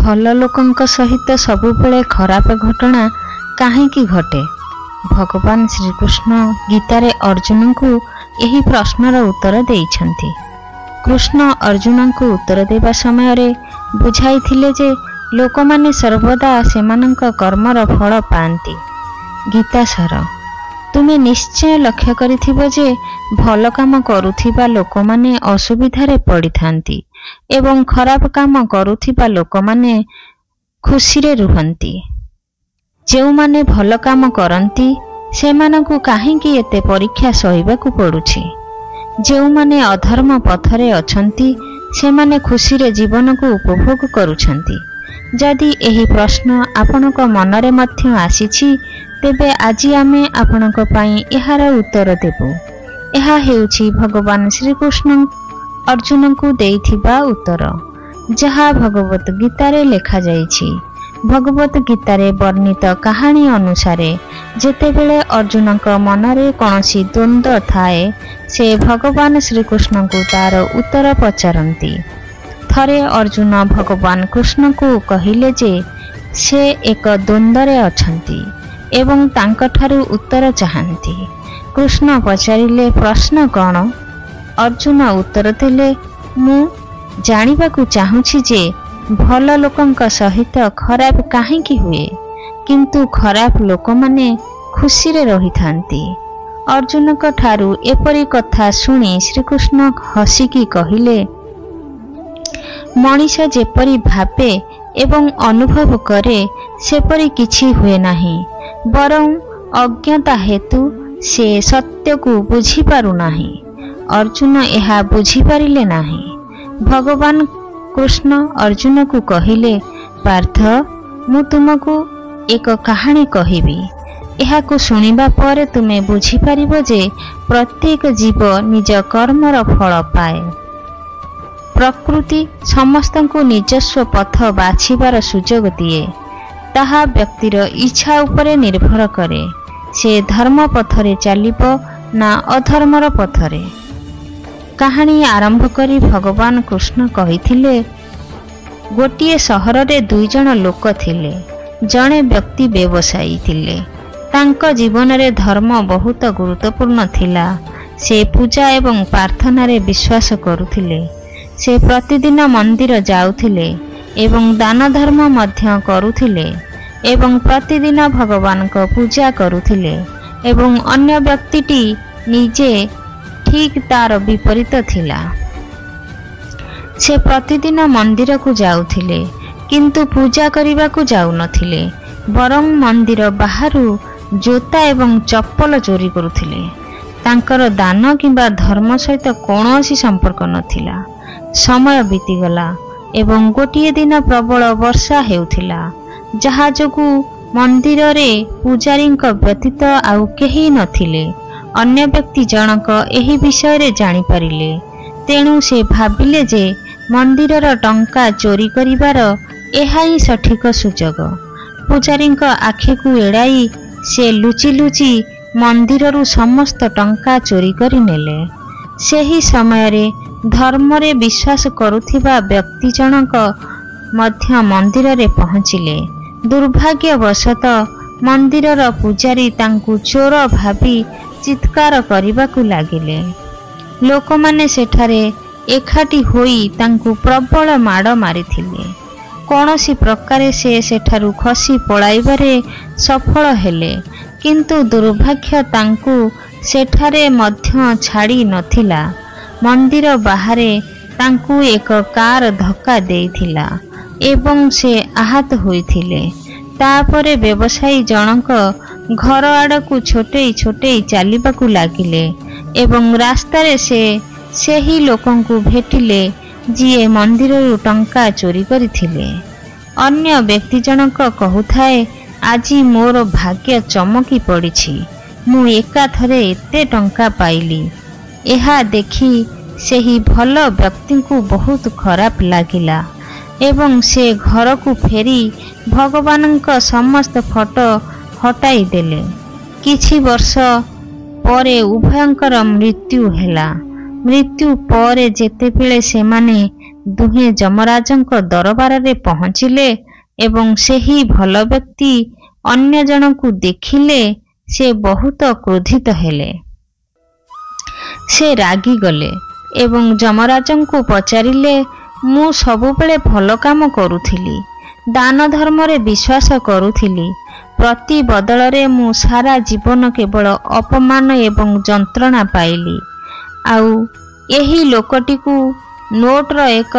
ଭଲ ଲୋକଙ୍କ ସହିତ ସବୁବେଳେ ଖରାପ ଘଟଣା କାହିଁକି ଘଟେ? ଭଗବାନ ଶ୍ରୀକୃଷ୍ଣ ଗୀତାରେ ଅର୍ଜୁନଙ୍କୁ ଏହି ପ୍ରଶ୍ନର ଉତ୍ତର ଦେଇଛନ୍ତି। କୃଷ୍ଣ ଅର୍ଜୁନଙ୍କୁ ଉତ୍ତର ଦେବା ସମୟରେ ବୁଝାଇଥିଲେ ଯେ ଲୋକମାନେ ସର୍ବଦା ସେମାନଙ୍କ କର୍ମର ଫଳ ପାଆନ୍ତି। ଗୀତା ସାର। ତୁମେ ନିଶ୍ଚୟ ଲକ୍ଷ୍ୟ କରିଥିବ ଯେ ଭଲ କାମ କରୁଥିବା ଲୋକମାନେ ଅସୁବିଧାରେ ପଡ଼ିଥାନ୍ତି ଏବଂ ଖରାପ କାମ କରୁଥିବା ଲୋକମାନେ ଖୁସିରେ ରୁହନ୍ତି। ଯେଉଁମାନେ ଭଲ କାମ କରନ୍ତି ସେମାନଙ୍କୁ କାହିଁକି ଏତେ ପରୀକ୍ଷା ସହିବାକୁ ପଡୁଛି? ଯେଉଁମାନେ ଅଧର୍ମ ପଥରେ ଅଛନ୍ତି ସେମାନେ ଖୁସିରେ ଜୀବନକୁ ଉପଭୋଗ କରୁଛନ୍ତି। ଯଦି ଏହି ପ୍ରଶ୍ନ ଆପଣଙ୍କ ମନରେ ମଧ୍ୟ ଆସିଛି, ତେବେ ଆଜି ଆମେ ଆପଣଙ୍କ ପାଇଁ ଏହାର ଉତ୍ତର ଦେବୁ। ଏହା ହେଉଛି ଭଗବାନ ଶ୍ରୀକୃଷ୍ଣ ଅର୍ଜୁନଙ୍କୁ ଦେଇଥିବା ଉତ୍ତର, ଯାହା ଭଗବତ ଗୀତାରେ ଲେଖାଯାଇଛି। ଭଗବତ ଗୀତାରେ ବର୍ଣ୍ଣିତ କାହାଣୀ ଅନୁସାରେ, ଯେତେବେଳେ ଅର୍ଜୁନଙ୍କ ମନରେ କୌଣସି ଦ୍ୱନ୍ଦ୍ୱ ଥାଏ, ସେ ଭଗବାନ ଶ୍ରୀକୃଷ୍ଣଙ୍କୁ ତାର ଉତ୍ତର ପଚାରନ୍ତି। ଥରେ ଅର୍ଜୁନ ଭଗବାନ କୃଷ୍ଣଙ୍କୁ କହିଲେ ଯେ ସେ ଏକ ଦ୍ୱନ୍ଦ୍ୱରେ ଅଛନ୍ତି ଏବଂ ତାଙ୍କଠାରୁ ଉତ୍ତର ଚାହାନ୍ତି। କୃଷ୍ଣ ପଚାରିଲେ, ପ୍ରଶ୍ନ କ'ଣ? ଅର୍ଜୁନ ଉତ୍ତର ଦେଲେ, ମୁଁ ଜାଣିବାକୁ ଚାହୁଁଛି ଯେ ଭଲ ଲୋକଙ୍କ ସହିତ ଖରାପ କାହିଁକି ହୁଏ, କିନ୍ତୁ ଖରାପ ଲୋକମାନେ ଖୁସିରେ ରହିଥାନ୍ତି। ଅର୍ଜୁନଙ୍କ ଠାରୁ ଏପରି କଥା ଶୁଣି ଶ୍ରୀକୃଷ୍ଣ ହସିକି କହିଲେ, ମଣିଷ ଯେପରି ଭାବେ ଏବଂ ଅନୁଭବ କରେ ସେପରି କିଛି ହୁଏ ନାହିଁ, ବରଂ ଅଜ୍ଞତା ହେତୁ ସେ ସତ୍ୟକୁ ବୁଝିପାରୁନାହିଁ। ଅର୍ଜୁନ ଏହା ବୁଝିପାରିଲେ ନାହିଁ। ଭଗବାନ କୃଷ୍ଣ ଅର୍ଜୁନକୁ କହିଲେ, ପାର୍ଥ, ମୁଁ ତୁମକୁ ଏକ କାହାଣୀ କହିବି। ଏହାକୁ ଶୁଣିବା ପରେ ତୁମେ ବୁଝିପାରିବ ଯେ ପ୍ରତ୍ୟେକ ଜୀବ ନିଜ କର୍ମର ଫଳ ପାଏ। ପ୍ରକୃତି ସମସ୍ତଙ୍କୁ ନିଜସ୍ୱ ପଥ ବାଛିବାର ସୁଯୋଗ ଦିଏ। ତାହା ବ୍ୟକ୍ତିର ଇଚ୍ଛା ଉପରେ ନିର୍ଭର କରେ, ସେ ଧର୍ମ ପଥରେ ଚାଲିବ ନା ଅଧର୍ମର ପଥରେ। କାହାଣୀ ଆରମ୍ଭ କରି ଭଗବାନ କୃଷ୍ଣ କହିଥିଲେ, ଗୋଟିଏ ସହରରେ ଦୁଇଜଣ ଲୋକ ଥିଲେ। ଜଣେ ବ୍ୟକ୍ତି ବ୍ୟବସାୟୀ ଥିଲେ। ତାଙ୍କ ଜୀବନରେ ଧର୍ମ ବହୁତ ଗୁରୁତ୍ୱପୂର୍ଣ୍ଣ ଥିଲା। ସେ ପୂଜା ଏବଂ ପ୍ରାର୍ଥନାରେ ବିଶ୍ୱାସ କରୁଥିଲେ। ସେ ପ୍ରତିଦିନ ମନ୍ଦିର ଯାଉଥିଲେ ଏବଂ ଦାନ ଧର୍ମ ମଧ୍ୟ କରୁଥିଲେ ଏବଂ ପ୍ରତିଦିନ ଭଗବାନଙ୍କ ପୂଜା କରୁଥିଲେ। ଏବଂ ଅନ୍ୟ ବ୍ୟକ୍ତିଟି ନିଜେ ଠିକ୍ ତାର ବିପରୀତ ଥିଲା। ସେ ପ୍ରତିଦିନ ମନ୍ଦିରକୁ ଯାଉଥିଲେ, କିନ୍ତୁ ପୂଜା କରିବାକୁ ଯାଉନଥିଲେ, ବରଂ ମନ୍ଦିର ବାହାରୁ ଜୋତା ଏବଂ ଚପଲ ଚୋରି କରୁଥିଲେ। ତାଙ୍କର ଦାନ କିମ୍ବା ଧର୍ମ ସହିତ କୌଣସି ସମ୍ପର୍କ ନଥିଲା। ସମୟ ବିତିଗଲା ଏବଂ ଗୋଟିଏ ଦିନ ପ୍ରବଳ ବର୍ଷା ହେଉଥିଲା, ଯାହା ଯୋଗୁଁ ମନ୍ଦିରରେ ପୂଜାରୀଙ୍କ ବ୍ୟତୀତ ଆଉ କେହି ନଥିଲେ। ଅନ୍ୟ ବ୍ୟକ୍ତି ଜଣକ ଏହି ବିଷୟରେ ଜାଣିପାରିଲେ। ତେଣୁ ସେ ଭାବିଲେ ଯେ ମନ୍ଦିରର ଟଙ୍କା ଚୋରି କରିବାର ଏହା ହିଁ ସଠିକ ସୁଯୋଗ। ପୂଜାରୀଙ୍କ ଆଖିକୁ ଏଡ଼ାଇ ସେ ଲୁଚି ଲୁଚି ମନ୍ଦିରରୁ ସମସ୍ତ ଟଙ୍କା ଚୋରି କରିନେଲେ। ସେହି ସମୟରେ ଧର୍ମରେ ବିଶ୍ୱାସ କରୁଥିବା ବ୍ୟକ୍ତି ଜଣକ ମଧ୍ୟ ମନ୍ଦିରରେ ପହଞ୍ଚିଲେ। ଦୁର୍ଭାଗ୍ୟବଶତଃ ମନ୍ଦିରର ପୂଜାରୀ ତାଙ୍କୁ ଚୋର ଭାବି ଚିତ୍କାର କରିବାକୁ ଲାଗିଲେ। ଲୋକମାନେ ସେଠାରେ ଏକାଠି ହୋଇ ତାଙ୍କୁ ପ୍ରବଳ ମାଡ଼ ମାରିଥିଲେ। କୌଣସି ପ୍ରକାରେ ସେ ସେଠାରୁ ଖସି ପଳାଇବାରେ ସଫଳ ହେଲେ, କିନ୍ତୁ ଦୁର୍ଭାଗ୍ୟ ତାଙ୍କୁ ସେଠାରେ ମଧ୍ୟ ଛାଡ଼ି ନଥିଲା। ମନ୍ଦିର ବାହାରେ ତାଙ୍କୁ ଏକ କାର ଧକ୍କା ଦେଇଥିଲା ଏବଂ ସେ ଆହତ ହୋଇଥିଲେ। ତାପରେ ବ୍ୟବସାୟୀ ଜଣକ ଘର ଆଡ଼କୁ ଛୋଟେଇ ଛୋଟେଇ ଚାଲିବାକୁ ଲାଗିଲେ ଏବଂ ରାସ୍ତାରେ ସେ ସେହି ଲୋକଙ୍କୁ ଭେଟିଲେ ଯିଏ ମନ୍ଦିରରୁ ଟଙ୍କା ଚୋରି କରିଥିଲେ। ଅନ୍ୟ ବ୍ୟକ୍ତି ଜଣକ କହୁଥାଏ, ଆଜି ମୋର ଭାଗ୍ୟ ଚମକି ପଡ଼ିଛି। ମୁଁ ଏକାଥରେ ଏତେ ଟଙ୍କା ପାଇଲି। ଏହା ଦେଖି ସେହି ଭଲ ବ୍ୟକ୍ତିଙ୍କୁ ବହୁତ ଖରାପ ଲାଗିଲା ଏବଂ ସେ ଘରକୁ ଫେରି ଭଗବାନଙ୍କ ସମସ୍ତ ଫଟୋ ହଟାଇ ଦେଲେ। କିଛି ବର୍ଷ ପରେ ଉଭୟଙ୍କର ମୃତ୍ୟୁ ହେଲା। ମୃତ୍ୟୁ ପରେ ଯେତେବେଳେ ସେମାନେ ଦୁହେଁ ଯମରାଜଙ୍କ ଦରବାରରେ ପହଞ୍ଚିଲେ ଏବଂ ସେହି ଭଲ ବ୍ୟକ୍ତି ଅନ୍ୟ ଜଣକୁ ଦେଖିଲେ, ସେ ବହୁତ କ୍ରୋଧିତ ହେଲେ। ସେ ରାଗିଗଲେ ଏବଂ ଯମରାଜଙ୍କୁ ପଚାରିଲେ, ମୁଁ ସବୁବେଳେ ଭଲ କାମ କରୁଥିଲି, ଦାନ ଧର୍ମରେ ବିଶ୍ୱାସ କରୁଥିଲି, ପ୍ରତି ବଦଳରେ ମୁଁ ସାରା ଜୀବନ କେବଳ ଅପମାନ ଏବଂ ଯନ୍ତ୍ରଣା ପାଇଲି, ଆଉ ଏହି ଲୋକଟିକୁ ନୋଟର ଏକ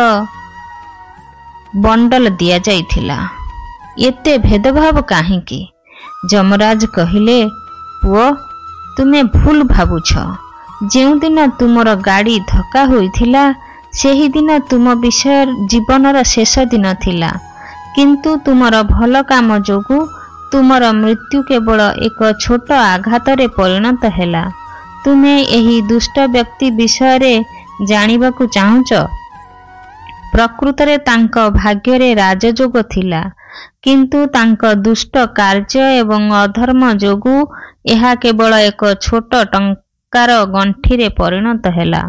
ବଣ୍ଡଲ ଦିଆଯାଇଥିଲା। ଏତେ ଭେଦଭାବ କାହିଁକି? ଯମରାଜ କହିଲେ, ପୁଅ, ତୁମେ ଭୁଲ ଭାବୁଛ। ଯେଉଁଦିନ ତୁମର ଗାଡ଼ି ଧକ୍କା ହୋଇଥିଲା, ସେହିଦିନ ତୁମ ବିଷୟ ଜୀବନର ଶେଷ ଦିନ ଥିଲା, କିନ୍ତୁ ତୁମର ଭଲ କାମ ଯୋଗୁଁ ତୁମର ମୃତ୍ୟୁ କେବଳ ଏକ ଛୋଟ ଆଘାତରେ ପରିଣତ ହେଲା। ତୁମେ ଏହି ଦୁଷ୍ଟ ବ୍ୟକ୍ତି ବିଷୟରେ ଜାଣିବାକୁ ଚାହୁଁଛ? ପ୍ରକୃତରେ ତାଙ୍କ ଭାଗ୍ୟରେ ରାଜଯୋଗ ଥିଲା, କିନ୍ତୁ ତାଙ୍କ ଦୁଷ୍ଟ କାର୍ଯ୍ୟ ଏବଂ ଅଧର୍ମ ଯୋଗୁଁ ଏହା କେବଳ ଏକ ଛୋଟ ଟଙ୍କାର ଗଣ୍ଠିରେ ପରିଣତ ହେଲା।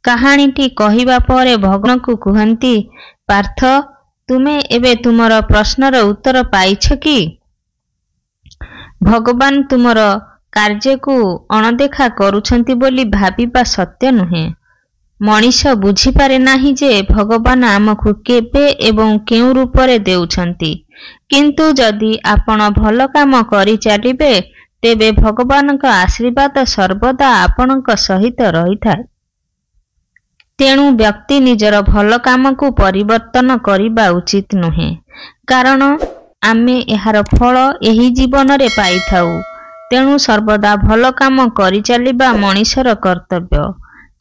କାହାଣୀଟି କହିବା ପରେ ଭଗବାନଙ୍କୁ କୁହନ୍ତି, ପାର୍ଥ, ତୁମେ ଏବେ ତୁମର ପ୍ରଶ୍ନର ଉତ୍ତର ପାଇଛ କି? ଭଗବାନ ତୁମର କାର୍ଯ୍ୟକୁ ଅଣଦେଖା କରୁଛନ୍ତି ବୋଲି ଭାବିବା ସତ୍ୟ ନୁହେଁ। ମଣିଷ ବୁଝିପାରେ ନାହିଁ ଯେ ଭଗବାନ ଆମକୁ କେବେ ଏବଂ କେଉଁ ରୂପରେ ଦେଉଛନ୍ତି, କିନ୍ତୁ ଯଦି ଆପଣ ଭଲ କାମ କରିଚାଲିବେ, ତେବେ ଭଗବାନଙ୍କ ଆଶୀର୍ବାଦ ସର୍ବଦା ଆପଣଙ୍କ ସହିତ ରହିଥାଏ। ତେଣୁ ବ୍ୟକ୍ତି ନିଜର ଭଲ କାମକୁ ପରିବର୍ତ୍ତନ କରିବା ଉଚିତ ନୁହେଁ, କାରଣ ଆମେ ଏହାର ଫଳ ଏହି ଜୀବନରେ ପାଇଥାଉ। ତେଣୁ ସର୍ବଦା ଭଲ କାମ କରିଚାଲିବା ମଣିଷର କର୍ତ୍ତବ୍ୟ,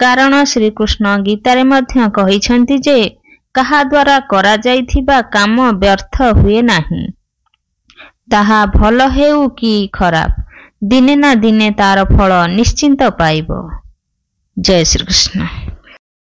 କାରଣ ଶ୍ରୀକୃଷ୍ଣ ଗୀତାରେ ମଧ୍ୟ କହିଛନ୍ତି ଯେ କାହା ଦ୍ୱାରା କରାଯାଇଥିବା କାମ ବ୍ୟର୍ଥ ହୁଏ ନାହିଁ। ତାହା ଭଲ ହେଉ କି ଖରାପ, ଦିନେ ନା ଦିନେ ତାର ଫଳ ନିଶ୍ଚିନ୍ତ ପାଇବ। ଜୟ ଶ୍ରୀକୃଷ୍ଣ।